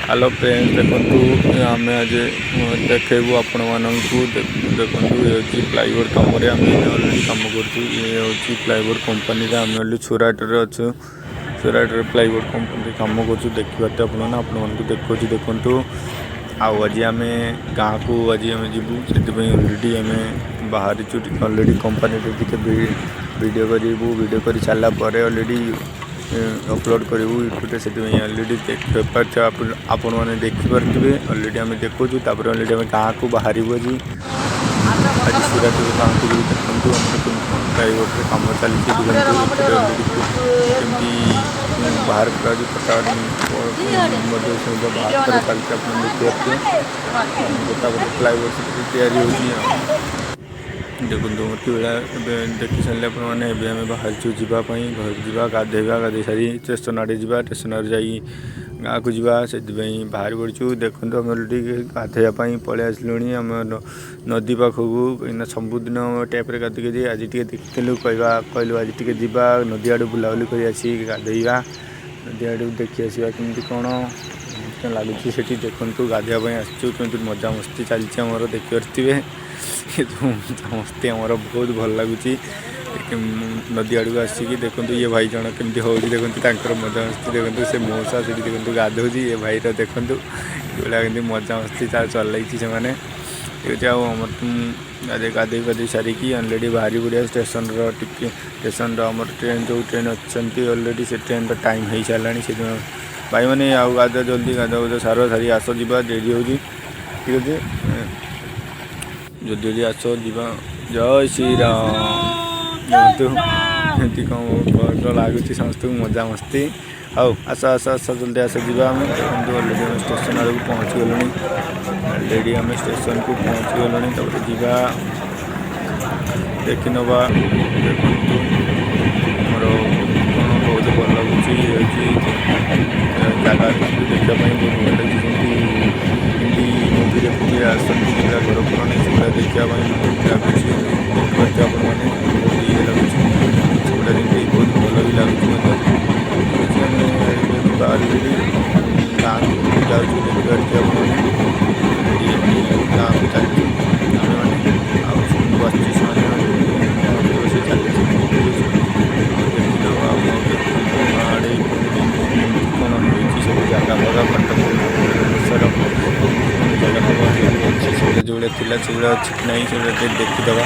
Hello friend, ଦେଖନ୍ତୁ, ଆମେ ଆଜି ଦେଖେଇବୁ ଆପଣମାନଙ୍କୁ। ଦେଖନ୍ତୁ, ଇଏ ହେଉଛି ପ୍ଲାଇଉଡ଼ କାମରେ ଆମେ ଅଲରେଡ଼ି କାମ କରୁଛୁ। ଇଏ ହେଉଛି ପ୍ଲାଇଉଡ଼ କମ୍ପାନୀରେ, ଆମେ ଅଲରେଡ଼ି ସୁରାଟରେ ଅଛୁ। ସୁରାଟରେ ପ୍ଲାଇଉଡ଼ କମ୍ପାନୀରେ କାମ କରୁଛୁ। ଦେଖିପାରୁଥିବେ ଆପଣମାନେ, ଆପଣମାନଙ୍କୁ ଦେଖାଉଛି, ଦେଖନ୍ତୁ। ଆଉ ଆଜି ଆମେ ଗାଁକୁ ଆଜି ଆମେ ଯିବୁ, ସେଥିପାଇଁ ଅଲରେଡ଼ି ଆମେ ବାହାରିଛୁ। ଟିକେ ଅଲରେଡ଼ି କମ୍ପାନୀରେ ଟିକେ ଭିଡ଼ିଓ କରିବୁ। ଭିଡ଼ିଓ କରି ସାରିଲା ପରେ ଅଲରେଡ଼ି ଅପଲୋଡ଼ କରିବୁ ୟୁଟ୍ୟୁବରେ। ସେଥିପାଇଁ ଅଲରେଡ଼ି ଦେଖିପାରୁଥିବେ, ଆପଣମାନେ ଦେଖିପାରୁଥିବେ, ଅଲରେଡ଼ି ଆମେ ଦେଖୁଛୁ। ତାପରେ ଅଲରେଡ଼ି ଆମେ ଗାଁକୁ ବାହାରିବୁ ଆଜି। ଆଜି ସୁରାଟରୁ ଗାଁକୁ ଯିବୁ। ଦେଖନ୍ତୁ, ଆମର କେମିତି କ'ଣ ପ୍ଲାଇଉଡ଼ରେ କାମ ଚାଲିଛି। ଦେଖନ୍ତୁ, ଏପଟେ ଅଲରେଡ଼ି କେମିତି ବାହାର କରାଯାଉଛି, ପଟା ମଧ୍ୟ ସହିତ ବାହାର କରା ଚାଲିଛି, ଆପଣ ଦେଖିପାରୁଥିବେ। ତାପରେ ପ୍ଲାଇଉଡ଼ ସେଠି ତିଆରି ହେଉଛି। ଆଉ ଦେଖନ୍ତୁ, ମୋର କିଭଳିଆ ଏବେ ଦେଖି ସାରିଲେ ଆପଣମାନେ। ଏବେ ଆମେ ବାହାରିଛୁ ଯିବା ପାଇଁ, ଘରକୁ ଯିବା, ଗାଧେଇବା, ଗାଧେଇ ସାରି ଷ୍ଟେସନ୍ ଆଡ଼େ ଯିବା, ଷ୍ଟେସନ୍ ଆଡ଼େ ଯାଇ ଗାଁକୁ ଯିବା। ସେଥିପାଇଁ ବାହାରି ପଡ଼ିଛୁ। ଦେଖନ୍ତୁ, ଆମେ ଟିକେ ଗାଧେଇବା ପାଇଁ ପଳେଇ ଆସିଲୁଣି ଆମ ନଦୀ ପାଖକୁ, କାହିଁକିନା ସବୁଦିନ ଟ୍ୟାପ୍ରେ ଗାଧେଇ ଗାଧେଇ ଆଜି ଟିକେ ଦେଖିଥିଲୁ, କହିବା କହିଲୁ ଆଜି ଟିକେ ଯିବା ନଦୀ ଆଡ଼ୁ, ବୁଲାବୁଲି କରି ଆସିକି ଗାଧେଇବା, ନଦୀ ଆଡ଼ୁ ଦେଖି ଆସିବା କେମିତି କ'ଣ ଲାଗୁଛି ସେଠି। ଦେଖନ୍ତୁ, ଗାଧେଇବା ପାଇଁ ଆସିଛୁ, କେମିତି ମଜାମସ୍ତି ଚାଲିଛି ଆମର, ଦେଖିପାରୁଥିବେ। ଏ ଯେଉଁ ମଜାମସ୍ତି ଆମର, ବହୁତ ଭଲ ଲାଗୁଛି ନଦୀ ଆଡ଼କୁ ଆସିକି। ଦେଖନ୍ତୁ, ଇଏ ଭାଇ ଜଣ କେମିତି ହେଉଛି, ଦେଖନ୍ତୁ ତାଙ୍କର ମଜାମସ୍ତି। ଦେଖନ୍ତୁ, ସେ ମଉସା ସେଠି ଦେଖନ୍ତୁ ଗାଧଉଛି, ଏ ଭାଇର ଦେଖନ୍ତୁ ଏଇଭଳିଆ କେମିତି ମଜାମସ୍ତି ଚଲେଇଛି ସେମାନେ। ଠିକ୍ ଅଛି। ଆଉ ଆମର ଗାଧେଇ ଗାଧେଇ ପାଧେଇ ସାରିକି ଅଲରେଡ଼ି ବାହାରି ପଡ଼ିବା ଷ୍ଟେସନର ଟିକେ। ଷ୍ଟେସନର ଆମର ଟ୍ରେନ୍, ଯେଉଁ ଟ୍ରେନ୍ ଅଛନ୍ତି, ଅଲରେଡ଼ି ସେ ଟ୍ରେନ୍ର ଟାଇମ୍ ହେଇସାରିଲାଣି। ସେଥିପାଇଁ ଭାଇମାନେ, ଆଉ ଗାଧା, ଜଲ୍ଦି ଗାଧା ଗୁଧା ସାର, ସାରି ଆସ, ଯିବା, ଡେରି ହେଉଛି। ଠିକ୍ ଅଛି, ଜଲ୍ଦି ଜଲ୍ଦି ଆସ, ଯିବା। ଜୟ ଶ୍ରୀରାମ। ଦେଖନ୍ତୁ ଏମିତି କ'ଣ ଭଲ ଲାଗୁଛି ସମସ୍ତଙ୍କୁ ମଜାମସ୍ତି। ହଉ, ଆସ ଆସ ଆସ, ଜଲ୍ଦି ଆସ, ଯିବା ଆମେ। ଦେଖନ୍ତୁ, ଅଲରେଡ଼ି ଆମେ ଷ୍ଟେସନ ଆଡ଼କୁ ପହଞ୍ଚିଗଲୁଣି। ଅଲରେଡ଼ି ଆମେ ଷ୍ଟେସନକୁ ପହଞ୍ଚିଗଲୁଣି। ତାପରେ ଯିବା, ଦେଖିନେବା। ଦେଖନ୍ତୁ, ଆମର କ'ଣ ବହୁତ ଭଲ ଲାଗୁଛି ହେଉଛି ଜାଗା ଦେଖିବା ପାଇଁ ବହୁତ ଭଲ ଲାଗୁଛି। ଯେମିତି ହିନ୍ଦୀ ମୁଭିରେ ଫୁଭିରେ ଆସନ୍ତି, ସେଭଳିଆ ଘର ପୁରାଣୀ, ସେଭଳିଆ ଦେଖିବା ପାଇଁ ବହୁତ ଲାଗୁଛି। ଦେଖିପାରୁଥିବେ ଆପଣମାନେ, ବହୁତ ଇଏ ଲାଗୁଛି ସେଗୁଡ଼ା, ଯେମିତି ବହୁତ ଭଲ ବି ଲାଗୁଛି ମଧ୍ୟ। ଠିକ୍ ଅଛି, ଆମେ ଏବେ ଯିବା, ଅଲରେଡ଼ି ଗାଁକୁ ଯାଉଛୁ। ଦେଖିପାରୁଥିବେ ଆପଣମାନେ, ଅଲରେଡ଼ି ଗାଁକୁ ଚାଲିଛୁ ଆମେମାନେ। ଆଉ ବସିଛି ସେମାନେ ରୋଷେଇ ଚାଲିଛି। ଠିକ୍ ଅଛି, ଆଉ ଦେଖିଦେବା। ଆଉ ଦେଖନ୍ତୁ, ଗାଁ ଆଡ଼େ କେମିତି କ'ଣ ହେଇଛି ସବୁ ଜାଗା ଫାଗା, କଟକ ଭୁବନେଶ୍ୱର ଜାଗା ଫାଗା ସବୁ ଅଛି, ସେଗୁଡ଼ା ଯେଉଁଭଳିଆ ଥିଲା ସେଗୁଡ଼ା ଅଛି କି ନାହିଁ, ସେଗୁଡ଼ା ଟିକେ ଦେଖିଦେବା।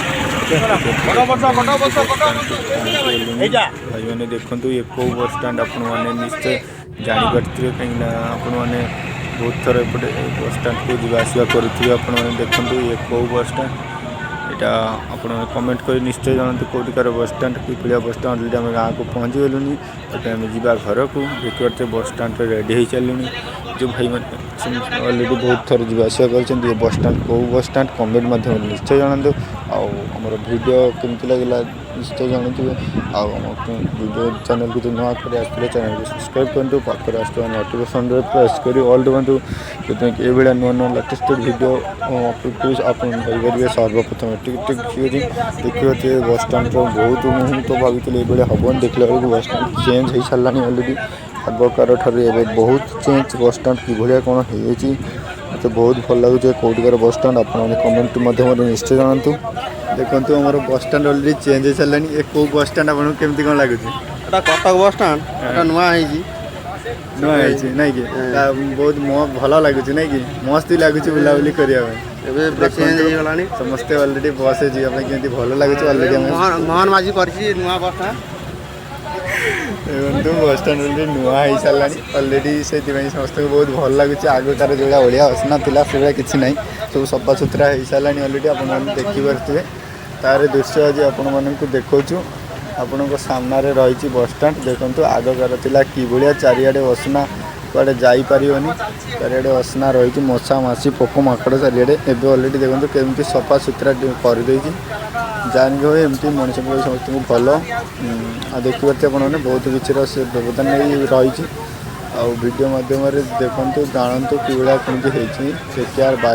ପହଞ୍ଚିଗଲୁଣି ଭାଇମାନେ। ଦେଖନ୍ତୁ, ଇଏ କେଉଁ ବସଷ୍ଟାଣ୍ଡ ଆପଣମାନେ ନିଶ୍ଚୟ ଜାଣିପାରୁଥିବେ, କାହିଁକିନା ଆପଣମାନେ ବହୁତ ଥର ଏପଟେ ବସଷ୍ଟାଣ୍ଡକୁ ଯିବା ଆସିବା କରୁଥିବେ ଆପଣମାନେ। ଦେଖନ୍ତୁ, ଇଏ କେଉଁ ବସଷ୍ଟାଣ୍ଡ, ଏଇଟା ଆପଣମାନେ କମେଣ୍ଟ କରି ନିଶ୍ଚୟ ଜଣାନ୍ତୁ, କେଉଁଠିକାର ବସଷ୍ଟାଣ୍ଡ, କିଭଳିଆ ବସଷ୍ଟାଣ୍ଡ। ଅଲରେଡ଼ି ଆମେ ଗାଁକୁ ପହଞ୍ଚିଗଲୁଣି, ଏବେ ଆମେ ଯିବା ଘରକୁ। ଦେଖିପାରୁଥିବେ, ବସଷ୍ଟାଣ୍ଡରେ ରେଡ଼ି ହେଇସାରିଲୁଣି। ଯେଉଁ ଭାଇମାନେ ଅଲରେଡ଼ି ବହୁତ ଥର ଯିବା ଆସିବା କରିଛନ୍ତି, ଏ ବସଷ୍ଟାଣ୍ଡ କେଉଁ ବସଷ୍ଟାଣ୍ଡ, କମେଣ୍ଟ ମାଧ୍ୟମରେ ନିଶ୍ଚୟ ଜଣାନ୍ତୁ। ଆଉ ଆମର ଭିଡ଼ିଓ କେମିତି ଲାଗିଲା ନିଶ୍ଚୟ ଜଣାଇଥିବେ। ଆଉ ଆମ ଭିଡ଼ିଓ ଚ୍ୟାନେଲକୁ ଯଦି ନୂଆ କରି ଆସିଥିଲେ, ଚ୍ୟାନେଲକୁ ସବସ୍କ୍ରାଇବ୍ କରନ୍ତୁ, ପାଖରେ ଆସୁଥିବା ନୋଟିଫିକେସନ୍ରେ ପ୍ରେସ୍ କରି ଅଲ୍ ଦିଅନ୍ତୁ, ଯେଉଁଥିପାଇଁ କି ଏଇଭଳିଆ ନୂଆ ନୂଆ ଲାଟେଷ୍ଟ ଭିଡ଼ିଓ ଅପଲୋଡ଼ କରି ଆପଣ ପାଇପାରିବେ ସର୍ବପ୍ରଥମେ। ଟିକେ ଟିକେ ଅଛି। ଦେଖିପାରୁଥିବେ, ବସଷ୍ଟାଣ୍ଡର ବହୁତ, ମୁଁ ତ ଭାବିଥିଲି ଏଇଭଳିଆ ହେବନି, ଦେଖିଲା ବେଳକୁ ବସଷ୍ଟାଣ୍ଡ ଚେଞ୍ଜ ହେଇସାରିଲାଣି ଅଲରେଡ଼ି। ଆଗକାର ଠାରୁ ଏବେ ବହୁତ ଚେଞ୍ଜ, ବସଷ୍ଟାଣ୍ଡ କିଭଳିଆ କ'ଣ ହେଇଯାଇଛି, ମୋତେ ବହୁତ ଭଲ ଲାଗୁଛି। କେଉଁଠିକାର ବସଷ୍ଟାଣ୍ଡ, ଆପଣମାନେ କମେଣ୍ଟ ମାଧ୍ୟମରେ ନିଶ୍ଚୟ ଜଣାନ୍ତୁ। ଦେଖନ୍ତୁ, ଆମର ବସଷ୍ଟାଣ୍ଡ ଅଲରେଡ଼ି ଚେଞ୍ଜ ହେଇସାରିଲାଣି। ଏ କେଉଁ ବସଷ୍ଟାଣ୍ଡ, ଆପଣଙ୍କୁ କେମିତି କ'ଣ ଲାଗୁଛି? ଏଟା କଟକ ବସଷ୍ଟାଣ୍ଡ, ଏଟା ନୂଆ ହେଇଛି। ନୂଆ ହେଇଛି ନାଇଁ କି? ବହୁତ ଭଲ ଲାଗୁଛି ନାଇଁ କି? ମସ୍ତ ବି ଲାଗୁଛି ବୁଲାବୁଲି କରିବା ପାଇଁ। ଏବେ ପୁରା ଚେଞ୍ଜ ହେଇଗଲାଣି। ସମସ୍ତେ ଅଲରେଡ଼ି ବସ୍ରେ ଯିବା ପାଇଁ କେମିତି ଭଲ ଲାଗୁଛି ଅଲରେଡ଼ି ଆମେ ମୋହନ ମାଝି କରିଛି ନୂଆ ବସଷ୍ଟାଣ୍ଡ। ଦେଖନ୍ତୁ, ବସଷ୍ଟାଣ୍ଡ ଅଲରେଡ଼ି ନୂଆ ହେଇସାରିଲାଣି ଅଲରେଡ଼ି, ସେଥିପାଇଁ ସମସ୍ତଙ୍କୁ ବହୁତ ଭଲ ଲାଗୁଛି। ଆଗକାର ଯେଉଁଭଳିଆ ଅଳିଆ ଅସନା ଥିଲା, ସେଭଳିଆ କିଛି ନାହିଁ, ସବୁ ସଫାସୁତୁରା ହେଇସାରିଲାଣି ଅଲରେଡ଼ି। ଆପଣମାନେ ଦେଖିପାରୁଥିବେ, ତାର ଦୃଶ୍ୟ ଆଜି ଆପଣମାନଙ୍କୁ ଦେଖାଉଛୁ। ଆପଣଙ୍କ ସାମ୍ନାରେ ରହିଛି ବସଷ୍ଟାଣ୍ଡ। ଦେଖନ୍ତୁ, ଆଗକାର ଥିଲା କିଭଳିଆ, ଚାରିଆଡ଼େ ଅସନା, କୁଆଡ଼େ ଯାଇପାରିବନି, ଚାରିଆଡ଼େ ଅସନା ରହିଛି, ମଶା ମାଛି ପୋକ ମାଙ୍କଡ଼ ଚାରିଆଡ଼େ। ଏବେ ଅଲରେଡ଼ି ଦେଖନ୍ତୁ କେମିତି ସଫାସୁତୁରା କରିଦେଇଛି। ଜାଣିକି ହୁଏ ଏମିତି ମଣିଷଙ୍କ ପାଇଁ ସମସ୍ତଙ୍କୁ ଭଲ। ଆଉ ଦେଖିପାରୁଥିବେ ଆପଣମାନେ, ବହୁତ କିଛିର ସେ ବ୍ୟବଧାନ ନେଇ ରହିଛି। ଆଉ ଭିଡ଼ିଓ ମାଧ୍ୟମରେ ଦେଖନ୍ତୁ, ଜାଣନ୍ତୁ କିଭଳିଆ କେମିତି ହେଇଛି। Take care, bye.